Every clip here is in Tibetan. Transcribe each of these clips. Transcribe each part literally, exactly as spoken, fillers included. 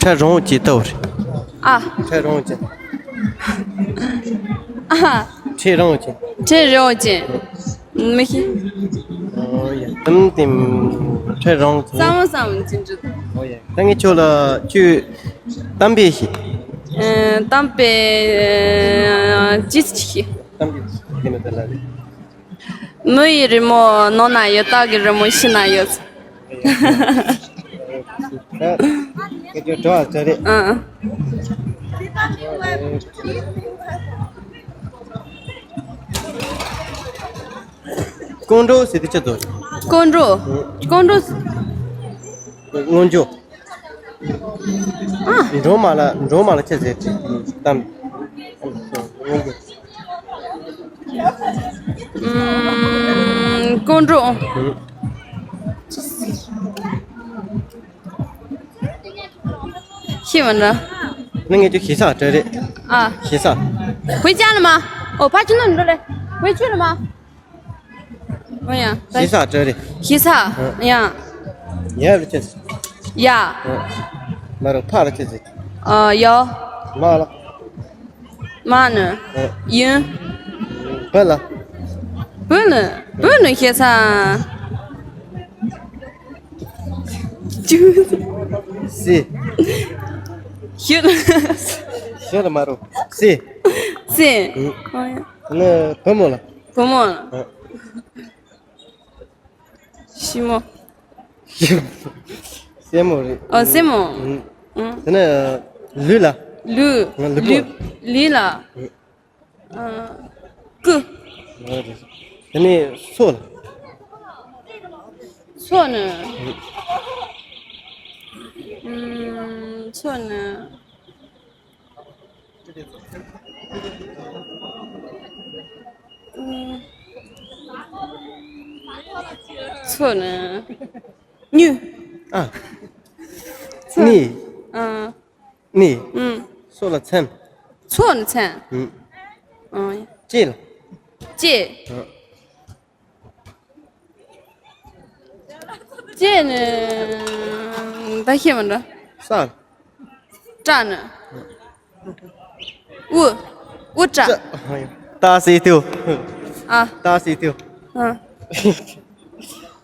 ཁྲ་རོང་ཅེ་ཏོ་རེད། ཨ། ཁྲ་རོང་ཅེ། ཨ། ཁྲེ་རོང་ཅེ། ཁྲེ་རོང་ཅེ། མི་ཤེས། ཨོ་ཡ། དམ་དེ་ཁྲེ་རོང་ཅེ། སམ་བྷོ་ཊ་སམ་བྷོ་ཊ་ཅི་འདྲ། ཨོ་ཡ། ད་ངས་ཁྱོད་ལ་ཁྱོད་གཏམ་དཔེ་ཤེས། ཨ། གཏམ་དཔེ་ཅི་ཞིག་ཤེས། གཏམ་དཔེ་ཤེས་ན་ད་ལ་རེད། མི་ཡི་རི་མོ་ནང་ན་ཡོད། སྟག་གི་རི་མོ་ཕྱི་ན་ཡོད། སྐད་ཅོར་བྲོ་བ་ཅོ་རེད། ཨ། ཀོང་ཀྲོ་ཟེར་དེ་ཅི་ཚོ། ཀོང་ཀྲོ། ཀོང་ཀྲོ། སྔོན་འཇུག་ཨ། འགྲོ་མ་ལ་འགྲོ་མ་ལ་ཅི་ཟེར་དེ་གཏམ། སྔོན་འཇུག་ཨུམ། ཀོང་ཀྲོ། ཨུམ། ཤེས་མ་འདྲ། ནི་ངས་ཀྱི་ཞེ་ས་སྤྲད་རེད། ཨ། ཞེ་ས། ཝེ་ཅ་ལ་མ། ཨོ་ཕ་ཆུ་ནོ་འགྲོ་རེད། ཝེ་ཆུ་ལ་མ། ཨོ་ཡ། ཞེ་ས་སྤྲད་རེད། ཞེ་ས། ཨ། ཡ། ཡ་ལ་ཅི་ཟེར། ཡ། ཨ། མ་རོ་ཕ་ལ་ཅི་ཟེར། ཨ། ཡ། མ་ལ། མ་ནི། ཨ། ཡིན། བུ་ལ། བུ་ནི། བུ་ནི་ཞེ་ས། ཅུ། སི། ཞི། ཞི་ལ་མ་རོ། སི། སི། ཨུ། ཨོ་ཡ། ནི་བུ་མོ་ལ། བུ་མོ་ལ། ཨ། ཞི་མོ། སྲས་མོ་རེད། ཨོ་སྲས་མོ། ཨུ། ཨུ། དེ་ནས་ལུས་ལ། ལུས། ང་ལུས་པོ། ལུས་ལ། ཨུ། ཨ། ཀུ། ཨོ་རེད། དེ་ནས་སོ་ལ། སོ་ནི། ཨུ། ཨུམ། སོ་ནི། ཚོ་ནི། ཉུ། ཨ། ཚོ། ནི། ཨ། ནི། ཨུམ། སོ་ལ་མཚན། ཚོ་ནི་མཚན། ཨུམ། ཨ། ཅེ་ལ། ཅེ། ཨ། ཅེ་ནི། ད་ཤེས་མ་འདྲ། ས། ཏྲ་ནི། ཨུ། ཨུ་ཏྲ། ཏྲ། ཏ་སི་ཏུ། ཨ། ཏ་སི་ཏུ། ཨ།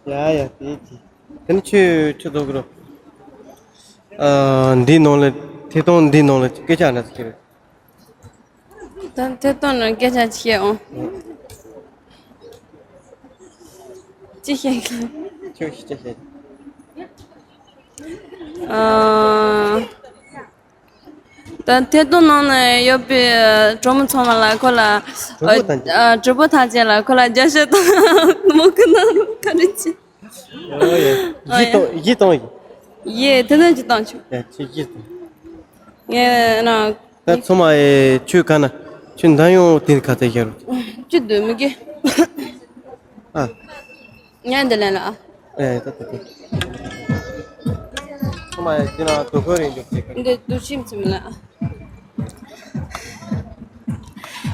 ཡ་ཡ་དེ་ཅི། དེ་ནི་ཆུ་ཆུ་ཚོད་ཀྱི་རོ། ཨ། འདིའི་ནང་ལ་ཐད་གཏོང་འདིའི་ནང་ལ་སྐད་ཆ་འདྲ་ཟེར་གྱི་རེད། ད་ཐད་གཏོང་ནང་སྐད་ཆ་བཤད་འོང་། ཅི་བཤད་གི། ཁྱོད་ཅི་བཤད། ཨ། ད་ཐད་གཏོང་ནང་ན་ཡོད་པའི་གྲོགས་མོ་ཚང་མ་ལ་ཁོ་ལ། གྲོགས་པོ་ཐམས་ཅད། ཨ། གྲོགས་པོ་ཐམས་ཅད་ལ་ཁོ་ལ་རྒྱབ་སྐྱོར་དང་མོ་ཁུ་ནང་བཀའ་དྲིན་ཆེ། ཨོ་ཡ། ཨོ་ཡ། བཞི་བཏང་བཞི་བཏང་ཡིན། ཡེ་དེ་ནས་བཞི་བཏང་ཆུ། ཡ་ཁྱོད་བཞི་བཏང་། ངས་ན། ད་ཚང་མ་ཨེ་ཁྱོད་ག་ན་ཁྱོད་མདའ་ཡོང་དེ་ག་ཚད་བཞག་རོགས། ཅི་འདོད་མི་དགེ། ཨ། ཉན་དེ་ལན་ལ་ཨ། ཨེ་ད་ད་ད། ཚང་མ་ཨེ་དེ་ན་དོ་ཁོ་རེ་འཇོག་ཅེས་ག། འདི་དུ་ཤིམ་ཚིམ་ལ་ཨ།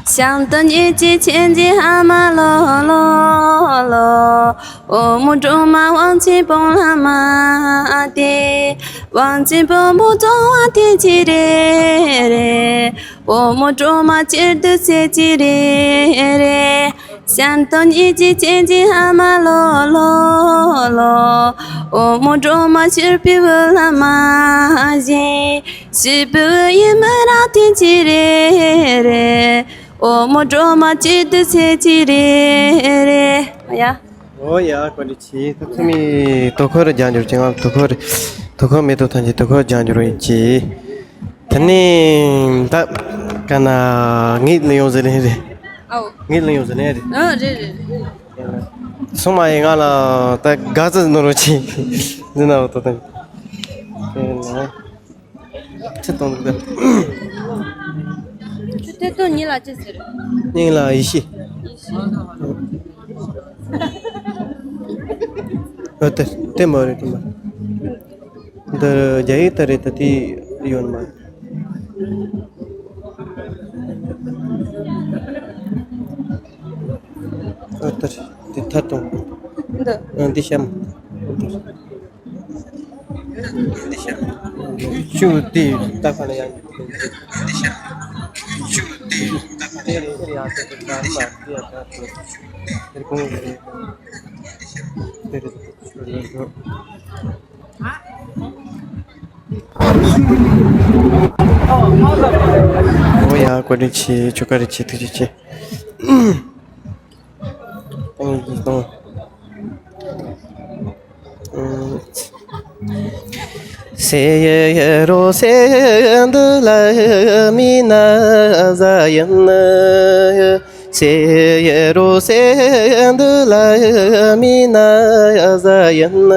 想到你之前的蛤蟆咯咯咯，我们卓玛忘记不了吗的，忘记不不懂我的几嘞嘞，我们卓玛记得谁几嘞嘞。 想到你之前的蛤蟆咯咯咯，我们卓玛是比不了吗的，是不也没那天几嘞嘞，我们卓玛记得谁几嘞嘞。哎呀。 ཨོ་ཡ། བཀའ་དྲིན་ཆེ། ད་ཚང་མས་དོ་ཁོ་རེ་རྒྱག་འགྱུར་གྱི། ང་དོ་ཁོ་རེ་དོ་ཁོ་མེད་དོ་ཐམས་ཅད་དོ་ཁོ་རྒྱག་འགྱུར་ཡིན་གྱི། དེ་ནས་ད་ག་ན་ངེད་ལ་ཡོང་ཟེར་ལེ་རེད། ཨའོ། ངེད་ལ་ཡོང་ཟེར་ལེ་རེད། ཨ་རེད་རེད། སོང་མ་ཡིན་ང་ལ་ད་དགའ་ཚོད་ནོར་བ་ཆེ་འདི་ན་འོ་ད་ད། ཁྲི་སྟོང་འདུག་ད། ཁྱོད་ཐད་གཏོང་གཉིས་ལ་ཅི་ཟེར། གཉིས་ལ་ཡེ་ཤེས། ཡེ་ཤེས། ཨ་ད་དེ་མ་རེད་དེ་མ། འདི་རྒྱ་ཡིག་ད་རེད་ད་དེ་ཡོད་མ། ཨ་ད་དེ་ཐད་གཏོང་། འདི། ཨ་འདི་གཤམ། ཆུ་དེ་ད་ག་ལ་ཡང་ཆུ་དེ་ད་ག་ལ་ཡང་དེ་ཡང་དེ་ད་མ་དེ་ཡང་ད་དེ་གོང་དེ་རེད། འོ་ཡ། བཀའ་དྲིན་ཆེ། ཆོ་ག་རེ་ཆེ། ཐུགས་རྗེ་ཆེ། ཨང་། ཟེར་རོ་ཟེར་འདི་ལ་མི་ན་ཟ་ཡིན། ཟེར་རོ་ཟེར་འདི་ལ་མི་ན་ཟ་ཡིན།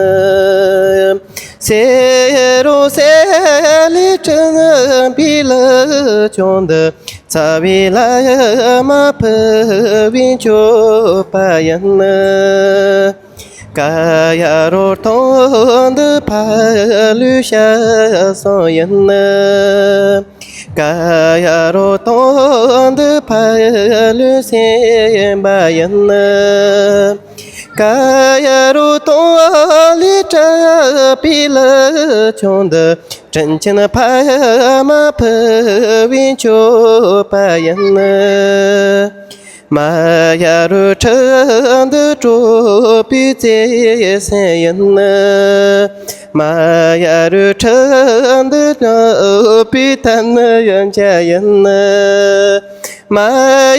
ཟེར་རོ་ཟེར་ལི་ཁྲིམས་པའི་ལི་ཆུང་འདི། ཚ་བའི་ལ་མ་ཕུ་བའི་མཆོད་པ་ཡིན། ཀ་ཡ་རོ་ཐོང་འདི་ཕ་ལུ་ཤ་སོང་ཡིན། ཀ་ཡ་རོ་ཐོང་འདི་ཕ་ལུ་སེམས་པ་ཡིན། ཀ་ཡ་རུ་ཏོ་ལི་ཏྲ་པི་ལ་ཆུང་དུ། དྲིན་ཆེན་ཕ་མ་ཕུ་བའི་མཆོད་པ་ཡིན། མ་ཡ་རུ་ཁྲི་འདི་གྲོགས་པོའི་བརྩེ་སེམས་ཡིན། མ་ཡ་རུ་ཁྲི་འདི་གྲོགས་པོའི་ཐ་ན་ཡོན་ཆ་ཡིན། མ་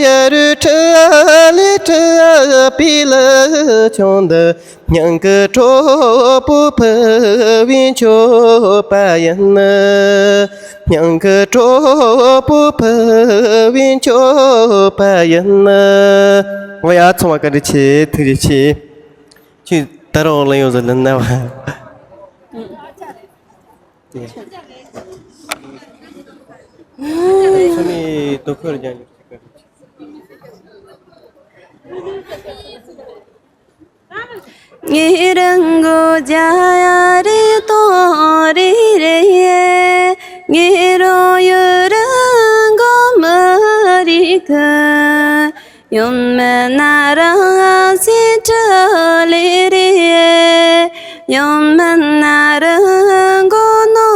ཡ་རུ་ཁྲི་ལི་ཁྲི་པི་ལི་ཆུང་དུ། སྙིང་གི་གྲོགས་པོ་ཕུ་བའི་མཆོད་པ་ཡིན། སྙིང་གི་གྲོགས་པོ་ཕུ་བའི་མཆོད་པ་ཡིན། འོ་ཡ། ཚང་མ་བཀའ་དྲིན་ཆེ། ཐུགས་རྗེ་ཆེ། ཁྱོད་ད་རུང་ལ་ཡོང་ཟེར་ལན་ན་བ། ཚང་མས་དོ་ཁུར་རྒྱག་རྒྱུ་བྱེད་པ་རེད། ངེ་རང་གོ་རྒྱ་ཡ་རེ་ཏོ་རེ་རེ། ངེ་རོ་ཡུ་རང་གོ་མ་རི་ཁ། ཡོམ་མ་ན་རང་སི་ཏྲ་ལེ་རེ། ཡོམ་མ་ན་རང་གོ་ནོ་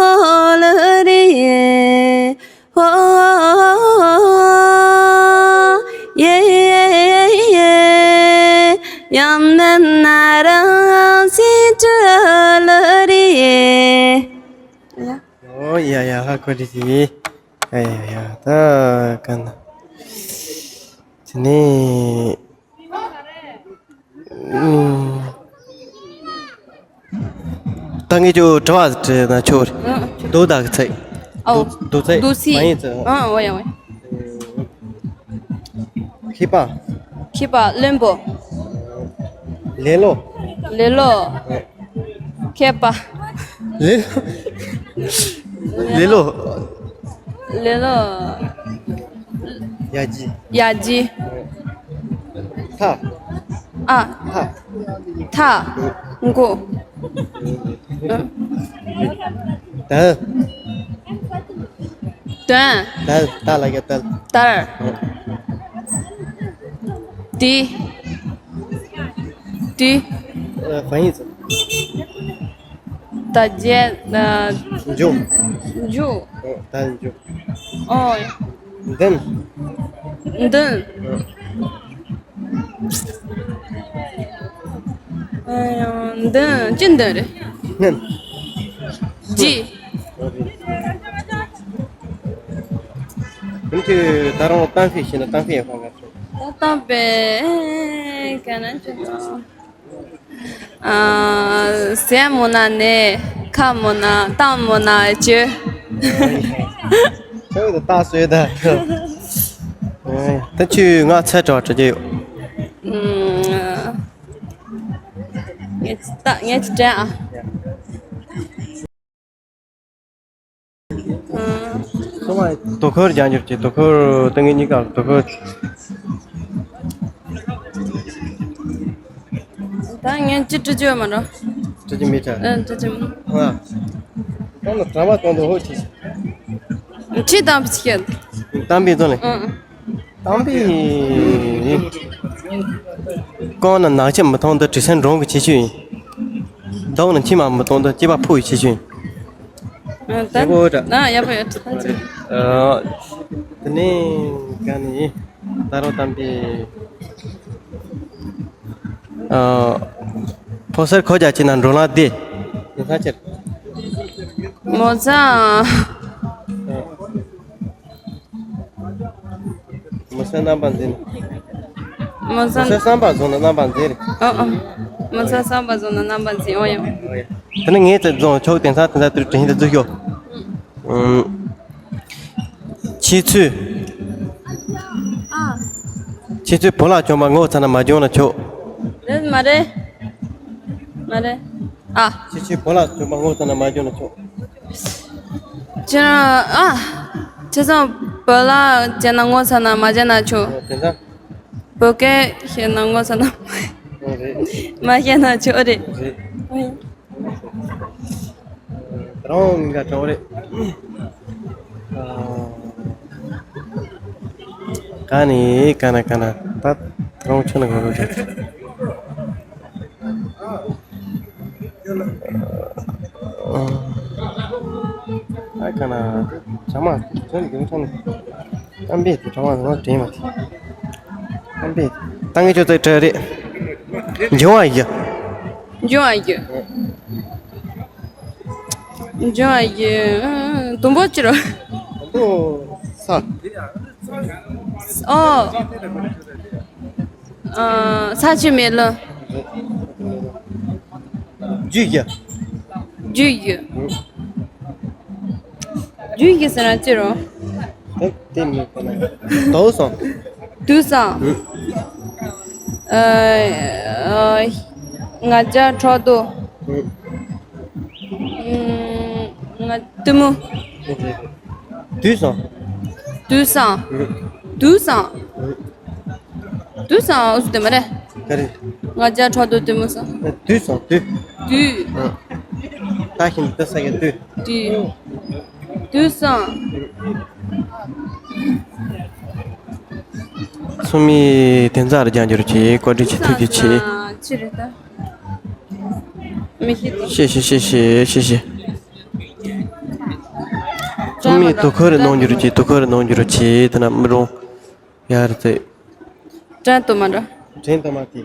ལེ་རེ། ཧོ། ཡེ་ཡེ་ཡེ། ཡོམ་མ་ན་རང་སི་ཏྲ་ལེ་རེ། ཡ། ཨོ་ཡ་ཡ། ཧ་གོ་དྲི་ཞིག་ཡ་ཡ་ཡ། ད་ག་ན། དེ་ནས། ཨུམ། ད་ངས་ཁྱོད་དྲི་བ་དྲིས་ན་ཆོག་རེད། ཨ། རྡོ་དག་ཚིག་ཨོ། རྡོ་རྡོ་ཚིག་རྡོ་ཚིག་མ་ཡིན་ཚིག་ཨ། འོ་ཡ་འོ་ཡ། མཁས་པ། མཁས་པ། བློན་པོ། ལེ་ལོ། ལེ་ལོ། མཁས་པ། ལེ་ལོ། ལེ་ལོ། ལེ་ལོ། ཡ་གྱི། ཡ་གྱི། ཐ། ཨ། ཐ། ཐ། མགོ། དལ། དོན། དལ། ད་ལ་ཡ་དལ། དལ། དེ། དེ། ཨ། ཧྥན་ཡིག་ཙམ། ད་རྗེས། ཨ། འཇུ། འཇུ། ཨ། ད་འཇུ། ཨོ། འདོན། འདོན། ཨ། འདོན། ཅི་འདོན་རེད། སྙན། ཇི། ཨོ་རེད། ཁྱོད་ད་རུང་གཏམ་དཔེ་ཤེས་ན་གཏམ་དཔེ་ཡག་པོ་ང་ཚོ། ད་གཏམ་དཔེ་ག་ན་ཅི་ན། ཨ། ཟས་མོ་ན་ནས། ཁ་མོ་ན། གཏམ་མོ་ན་ཅི། ཁྱོད་ད་ལྟ་སོས་ད། ད་ཁྱོད་ང་ཚད་གྲོགས་གྲོགས་ཀྱི་ཡོད། ངས་ད་ངས་དྲན་ཨ། ཚང་མ་དོ་ཁུར་རྒྱག་རྒྱུར་གྱི་དོ་ཁུར་ཏང་གི་གཉིས་ཀ་དོ་ཁུར། ད་ངས་ཅི་སྤྲི་རྒྱུ་མ་འགྲོ། སྤྲི་རྒྱུ་མེད་ད། ཨ། སྤྲི་རྒྱུ་མེད། ཨ། ཁོང་ལ་དྲ་བ་གཏོང་དུ་ཧོ་ཁྲིད། ཁྲིད་དམ་པའི་ཆེད། དམ་པའི་རྫོང་ལས། ཨ། དམ་པའི། ཁོང་ན་ནག་ཆེན་མི་མཐོང་དུ་དྲི་སན་འབྲོང་གི་ཆེ་ཆུ་ཡིན། མདོག་ན་མཆི་མ་མི་མཐོང་དུ་སྐྱེས་པ་ཕོ་ཡི་ཆེ་ཆུ་ཡིན། ད་ཡག་པོ་ཡོད་ད། ཨ། དེ་ནས་ག་ནས་ད་རུང་དམ་པའི། ཨ། ཕོ་གསར་ཁོ་རྒྱ་ཆེ་ན་འགྲོ་ལ་བདེ། དེ་ས་ཕྱིར། མོ་ཚ། མོ་གསར་རྣམ་པར་འཛིན། མོ་མོ་གསར། གསར་བསམ་པ་བཟུང་ན་རྣམ་པར་འཛིན་རེད། ཨོ་ཨོ། མོ་གསར་བསམ་པ་བཟུང་ན་རྣམ་པར་འཛིན། ཨོ་ཡ། ཨོ་ཡ། དེ་ནས་ངས་ཚེ་རྫོང་ཕྱོགས་དེང་སང་དེ་ཚ་དུར་དྲན་ཤིང་དུ་འཛུལ་ཤོག་ཨུམ། ཁྱེད་ཚོས། ཨ། ཁྱེད་ཚོས་བོད་ལྭ་གྱོན་པ་ངོ་ཚ་ན་མ་གྱོན་ན་ཆོག་རེད་མ་རེད། མ་རེད། ཨ། ཁྱེད་ཚོས་བོད་ལྭ་གྱོན་པ་ངོ་ཚ་ན་མ་གྱོན་ན་ཆོག་ཁྱེད་རང་། ཨ། ཁྱེད་ཚོ་བོད་ལྭ་གྱོན་ན་ངོ་ཚ་ན་མ་གྱོན་ན་ཆོག་དེང་སང་། བོད་སྐད་ཤེས་ན་ངོ་ཚ་ན། ཨོ་རེད། མ་ཤེས་ན་ཆོག་རེད། རེད། ཨོ་ཡ། རང་ངི་ག་གྲོགས་རེད། ཨ། ག་ནས་ག་ན་ག་ན་ད་རང་ཆུ་ན་ག་རུ་རེད། ཨ། ག་ན་ཇ་མ་ཁྱོད་ཀྱི་ཁྱོད་ཨམ་པེ་དེ་གྲོགས་མ་དྲན་མ་དེ། ཨམ་པེ་ད་ངས་ཁྱོད་ཚོ་གྲ་རེད། འབྱུང་བ་ཡི། འབྱུང་བ་ཡི། འབྱུང་བ་ཡི། དུམ་བུ་ཅི་རོ། དུམ་བུ་ས། ཨོ། ཨ། ས་ཆུ་མེ་རླུང་། རྒྱུ་ཡི། རྒྱུ་ཡི། རྒྱུ་ཡི་ཟེར་ན་ཅི་རོ། ད་དེ་མི་གོ་ན། དུག་སོང་། དུག་སོང་། ཨ། ཨ། ང་རྒྱལ་ཕྲག་དོག་ཨུ། ང་གཏི་མུག་དུག་སོང་། དུག་སོང་། ཨུ། དུག་སོང་། ཨུ། དུག་སོང་། འུ་ཚོ་དེ་མ་རེད། ག་རེ། ང་རྒྱལ་ཕྲག་དོག་གཏི་མུག་སོང་། དུག་སོང་། དུག་དུག་ཨུ། ད་ཤིན་ཏུ་ས་གི་དུག་དུག་དུག་སོང་། ཚོགས་མི་དེ་ཚོར་རྒྱབ་སྐྱོར་གྱིས་བཀའ་དྲིན་ཆེ། ཐུགས་རྗེ་ཆེ། ཅི་རེད་ད། མི་ཤེས་ཏེ། ཤེས་ཤེས་ཤེས་ཤེས་ཤེས་ཤེས། ཚོགས་མི་དོ་ཁུར་གནང་རྒྱུར་གྱིས། དོ་ཁུར་གནང་རྒྱུར་གྱིས། དེ་ན་མི་རུང་། ཡར་ཙེ། དྲན་དུ་མ་འགྲོ། དྲན་དུ་མ་དེ།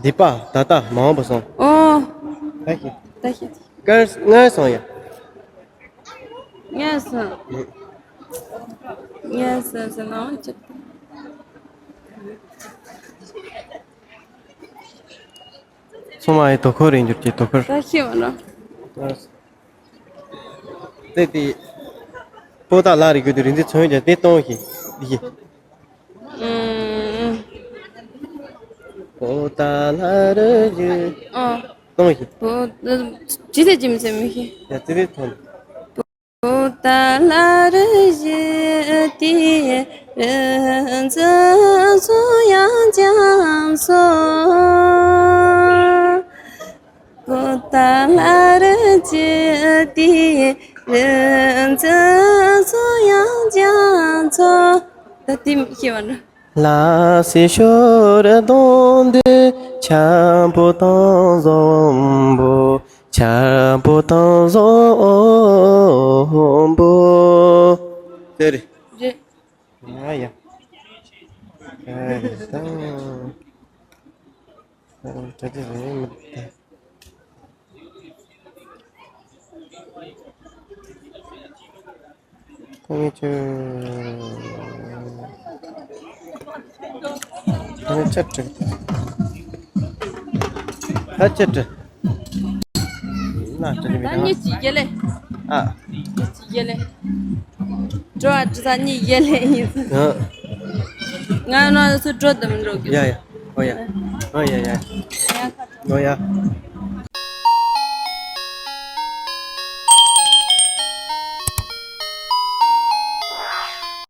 སྡིག་པ་ད་ལྟ་མ་འོངས་པ་སོང་། ཨོ། ད་ཤེས། ད་ཤེས། སྔར་སྔར་སོང་ཡ། སྔར་སོང་། སྔར་སོང་ཟེར་ན་ཅི། ཚང་མ་ཡི་དོ་ཁུར་རེད་འགྱུར་གྱི་དོ་ཁུར། ད་ཤེས་བ་ན། དེ་དེ། པོ་ཏཱ་ལ་རི་རྒྱུད་དུ་རིག་འཛིན་མཚོ་ཡོན་ཀྱང་དེ་གཏོང་ཞིང་འདི་ཞིག་ཨུམ། པོ་ཏཱ་ལ་རི་རྒྱུད། ཨོ། གཏོང་ཞིང་། པོ། ཅི་ཟེར་གྱི་མི་ཟེར་མི་ཤེས། ཡ་ཙི་རེ་ཐོན། པོ་ཏཱ་ལ་རི་རྒྱུད་དེ། རིག་འཛིན་མཚོ་ཡོན་ཀྱང་སོང་། པོ་ཏཱ་ལ་རི་རྒྱུད་དེ། རིག་འཛིན་མཚོ་ཡོན་ཀྱང་སོང་། ད་དེ་ཤེས་བ་འགྲོ། ལ་སི་ཤོར་གདོང་འདི་ཆམ་པོ་དང་བཟང་པོ། ཆམ་པོ་དང་བཟང་པོ། དེ་རེད། རེད། ཡ་ཡ། ཨེ་ད། ཨེ་ད་དེ་རེད་མི་ད། ཁོང་ཚོས་ཁོང་ཚོས་ཆ་དྲི། ད་ཆ་དྲི། ན་དྲི་མི་ད་ཉིད་ཀྱི་ཡེ་ལེ། ཨ། ཉིད་ཀྱི་ཡེ་ལེ། འགྲོ་བ་དྲི་ས་ཉིད་ཡེ་ལེ་ཡིན། ཨ། ང་ནང་སུ་འགྲོ་དུ་མི་འགྲོ་གི། ཡ་ཡ། ཨོ་ཡ། ཨོ་ཡ་ཡ། ཨོ་ཡ།